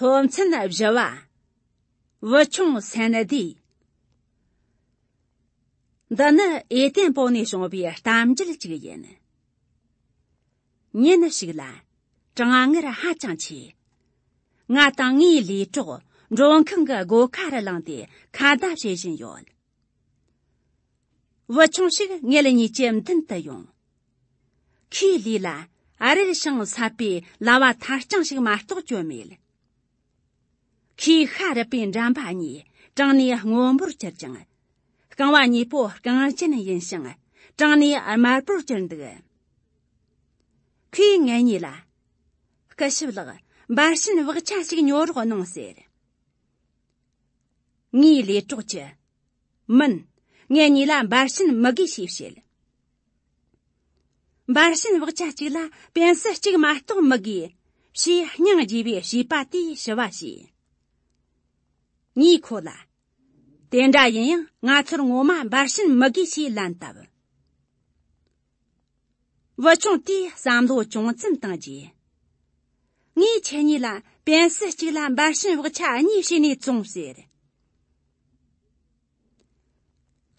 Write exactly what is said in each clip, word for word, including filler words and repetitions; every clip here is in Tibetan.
སློབ་ཚན་བཞི་བ། བུ་ཆུང་སན་དི། འདི་ནི་ཨེ་ཏན་པོ་ནས་བྱུང་བའི་གཏམ་རྒྱུད་ཅིག་ཡིན། ཉིན་ཞིག་ལ། གྲང་ངར་ཧ་ཅང་ཆེ། ང་དང་ངའི་ལས་གྲོགས་མགྲོན་ཁང་གི་སྒོ་ཁ་རུ་ལངས་ཏེ་ཁ་བརྡ་བྱེད་བཞིན་ཡོད། བུ་ཆུང་ཞིག་ངེད་གཉིས་ཀྱི་མདུན་དུ་ཡོང་། ཁོའི་ལུས་ལ་ཨ་རིར་ཞིང་སད་པའི་ལྭ་བ་ཐར་རྐྱང་ཞིག་མ་གཏོགས་གྱོན་མེད། ཁོའི་ཤ་རུབ་པའི་འགྲམ་པ་གཉིས་གྲང་ནས་སྔོན་པོར་གྱུར་ཅིང་། རྐང་བ་གཉིས་པོ་རྐང་རྗེན་ཡིན་ཞིང་གྲང་ནས་དམར་པོར་གྱུར་འདུག། ཁོས་ངེད་གཉིས་ལ། སྐུ་ཞབས་ལགས། འབར་ཤིན་བག་ཆ་ཞིག་ཉོ་རོགས་གནང་ཟེར། ངའི་ལས་གྲོགས་ཀྱིས། མིན། ངེད་གཉིས་ལ་འབར་ཤིན་མི་དགོས་ཞེས་བཤད། འབར་ཤིན་བག་ཆ་གཅིག་ལ་པེན་སི་གཅིག་མ་གཏོགས་མི་དགོས། ཞེས་སྙིང་རྗེ་བའི་བྱིས་པ་དེས་ཞུ་བ་བྱས། ངས་ཁོ་ལ། དེ་འདྲ་ཡིན་ཡང་ང་ཚོར་ངོ་མ་འབར་ཤིན་མི་དགོས་ཞེས་ལན་བཏབ། བུ་ཆུང་དེས་བསམ་བློ་ཅུང་ཙམ་བཏང་རྗེས། ངས་ཁྱེད་གཉིས་ལ་པེན་སི་གཅིག་ལ་འབར་ཤིན་བག་ཆ་གཉིས་བྱས་ནས་བཙོང་ཟེར།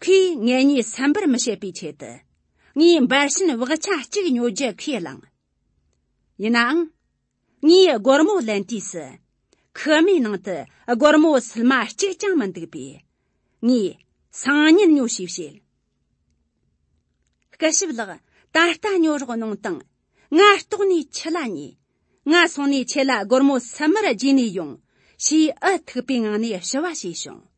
ཁོས་ངེད་གཉིས་སེམས་པར་མི་བྱེད་པའི་ཆེད་དུ། ངས་འབར་ཤིན་བག་ཆ་གཅིག་ཉོ་རྒྱུ་ཁས་བླངས། ཡིན་ནའང་། ངས་སྒོར་མོ་ལེན་དུས་སུ། ཁོ་མོའི་ནང་དུ་སྒོར་མོ་སིལ་མ་གཅིག་ཀྱང་མི་འདུག་པས། ངས་སང་ཉིན་ཉོ་ཞེས་བཤད། སྐུ་ཞབས་ལགས། ད་ལྟ་ཉོ་རོགས་གནང་དང་། ང་ལྟོགས་ནས་འཆི་ལ་ཉེ། ང་སོང་ནས་ཁྱེད་ལ་སྒོར་མོ་སུམ་སྟོང་བརྗེས་ནས་ཡོང་། ཞེས་ཨུ་ཐུག་པའི་ངང་ནས་ཞུ་བ་བྱས་བྱུང་།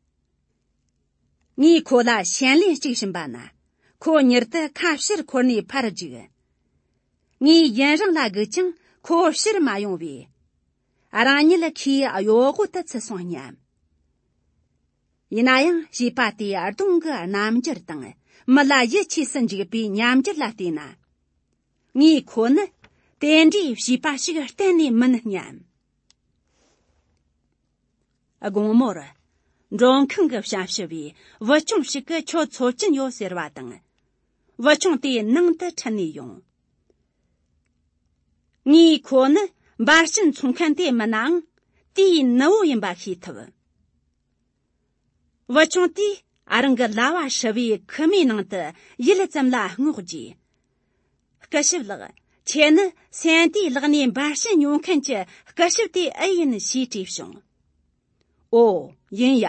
ངས་ཁོ་ལ་ཞེན་ལེན་གཅིག་བྱིན་པ་ན། ཁོ་མྱུར་དུ་ཁ་ཕྱིར་འཁོར་ནས་ཕར་རྒྱུག། ངས་ཡུན་རིང་ལ་སྒུག་ཀྱང་ཁོ་ཕྱིར་མ་ཡོང་བས། རང་ཉིད་ཁོའི་གཡོ་འོག་ཏུ་ཚུད་སོང་སྙམ། ཡིན་ན་ཡང་བྱིས་པ་དེའི་གདོང་གི་རྣམ་འགྱུར་དང་མི་ལ་ཡིད་ཆེས་སུ་འཇུག་པའི་ཉམས་འགྱུར་ལ་བལྟས་ན། ངས་ཁོ་ནི་དེ་འདྲའི་བྱིས་པ་ཞིག་གཏན་ནས་མིན་སྙམ། དགོང་མོར། མགྲོན་ཁང་གི་བྱ་བྱིའུ་བས་བུ་ཆུང་ཞིག་གིས་ཁྱོད་འཚོལ་གྱིན་ཡོད་ཟེར་བ་དང་། བུ་ཆུང་དེ་ནང་དུ་ཁྲིད་ནས་ཡོང་། ངས་ཁོ་ནི་འབར་ཤིན་འཚོང་མཁན་དེ་མིན་ནའང་དེའི་ནུ་བོ་ཡིན་པ་ཤེས་ཐུབ། བུ་ཆུང་དེས་ཨ་རང་གི་ལྭ་བ་ཧྲིལ་བོའི་ཁུག་མའི་ནང་དུ་ཡུད་ཙམ་ལ་སྔོག་རྗེས། སྐུ་ཞབས་ལགས། ཁྱེད་ནི་སན་ཏིའི་ལག་ནས་འབར་ཤིན་ཉོ་མཁན་གྱི་སྐུ་ཞབས་དེ་ཨེ་ཡིན་ཞེས་དྲིས་བྱུང་། ཨོ། ཡིན་ཡ།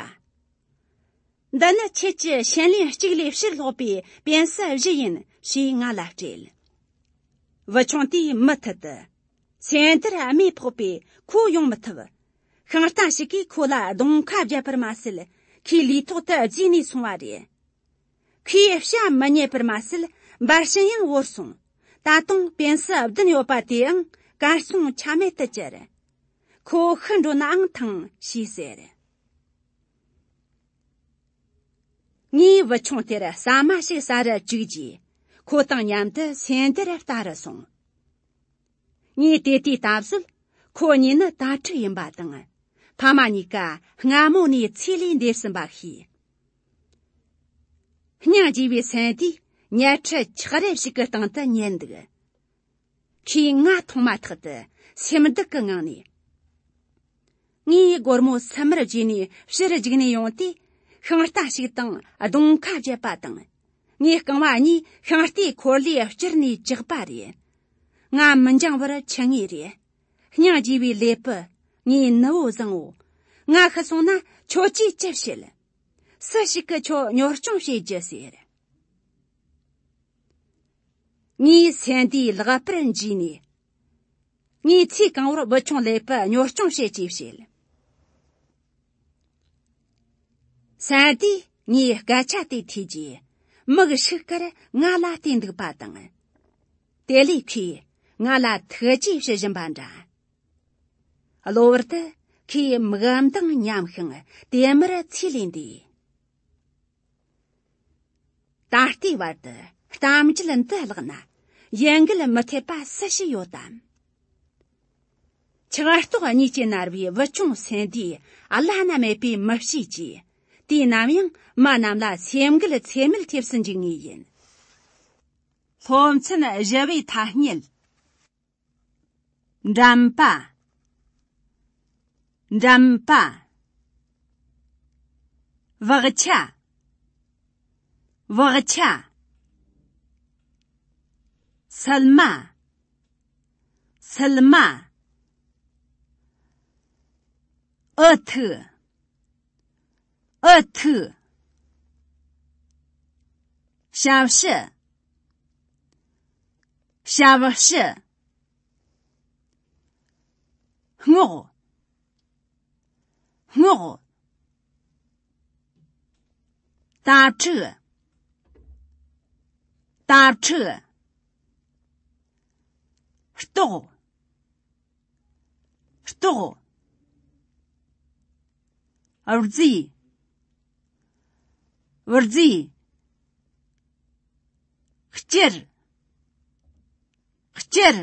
འདི་ནི་ཁྱེད་ཀྱི་ཞེན་ལེན་གཅིག་ལས་ཕྱིར་ལོག་པའི་པེན་སི་བཞི་ཡིན་ཞེས་ང་ལ་སྤྲད། བུ་ཆུང་དེས་མུ་མཐུད་དུ། སན་ཏིར་རྨས་ཕོག་པས་ཁོ་ཡོང་མི་ཐུབ། ཤིང་རྟ་ཞིག་གིས་ཁོ་ལ་རྡུང་ཁ་བརྒྱབ་པར་མ་ཟད་ཁོའི་ལུས་ཐོག་ཏུ་བརྫིས་ནས་སོང་བ་རེད། ཁོས་བྱ་མི་རྙེད་པར་མ་ཟད་འབར་ཤིན་ཡང་བོར་སོང་། ད་དུང་པེན་སི་བདུན་ཡོད་པ་དེའང་གར་སོང་ཆ་མེད་དུ་གྱུར། ཁོ་ཤི་འགྲོ་ནའང་ཐང་ཞེས་ཟེར། ངས་བུ་ཆུང་དེར་ཟ་མ་ཞིག་ཟ་རུ་བཅུག་རྗེས་ཁོ་དང་མཉམ་དུ་སན་ཏིར་ལྟ་རུ་སོང་། ངས་དེ་དུས་ལྟ་བཟོད། ཁོ་གཉིས་ནི་དྭ་ཕྲུག་ཡིན་པ་དང་། ཕ་མ་གཉིས་ཀ་སྔ་མོ་ནས་ཚེ་ལས་འདས་ཟིན་པ་ཤེས། སྙིང་རྗེ་བའི་སན་ཏིས་ཉལ་ཁྲི་ཆག་རལ་ཞིག་གི་སྟེང་དུ་ཉལ་འདུག། ཁོས་ང་མཐོང་མ་ཐག་ཏུ་སེམས་སྡུག་གི་ངང་ནས། ངས་སྒོར་མོ་སུམ་སྟོང་བརྗེས་ནས་ཕྱིར་རྒྱུགས་ནས་ཡོང་དུས་ཤིང་རྟ་ཞིག་དང་རྡུང་ཁ་བརྒྱབ་པ་དང་། ངའི་རྐང་བ་གཉིས་ཤིང་རྟའི་འཁོར་ལོས་བསྐྱུར་ནས་བཅག་པ་རེད། ང་མི་འགྱངས་པར་འཆི་ངེས་རེད། སྙིང་རྗེ་བའི་ཀླད་པ། ངའི་ནུ་བོ་བཟང་བོ། ང་ཤི་སོང་ན་ཁྱོད་ཀྱིས་ཅི་བྱེད། སུ་ཞིག་གིས་ཁྱོད་གཉོར་སྐྱོང་བྱེད་རྒྱུ་ཟེར། ངས་སན་ཏིའི་ལག་པར་འཇུས་ནས། ངས་ཚེ་གང་བོར་བུ་ཆུང་ཀླད་པ་གཉོར་སྐྱོང་བྱེད་ཅེས་བཤད། སན་ཏིས་ངའི་སྐད་ཆ་དེ་ཐོས་རྗེས་མིག་ཤུགས་ཀར་ང་ལ་བལྟས་འདུག་པ་དང་། དེ་ལས་ཁོས་ང་ལ་ཐུགས་རྗེ་ཞུ་བཞིན་པ་འདྲ། གློ་བུར་དུ་ཁོའི་མིག་མདངས་ཉམས་ཤིང་དེ་མུར་ཚེ་ལས་འདས། ད་ལྟའི་བར་དུ་གཏམ་རྒྱུད་འདི་བཀླགས་ན་ཡིད་འགུལ་མི་ཐེབས་པ་སུ་ཞིག་ཡོད་དམ། ཆགས་རྟོག་གཉིས་ཀྱིས་མནར་བའི་བུ་ཆུང་སན་ཏིས་བླ་ན་མེད་པའི་མི་གཤིས་ཀྱིས་དུས་ནམ་ཡང་མི་རྣམས་ལ་སེམས་འགུལ་ཚད་མེད་ཐེབས་སུ་འཇུག་ངེས་ཡིན། སློབ་ཚན་བཞི་བའི་ཐ་སྙད། འགྲམ་པ། འགྲམ་པ། བག་ཆ། བག་ཆ། སིལ་མ། སིལ་མ། འུ་ཐུག། འུ་ཐུག། ཞབས་ཕྱི། ཞབས་ཕྱི། རྔོག། རྔོག། དྭ་ཕྲུག། དྭ་ཕྲུག། ལྟོགས། ལྟོགས། བརྫིས། བརྫིས། བསྐྱུར། བསྐྱུར།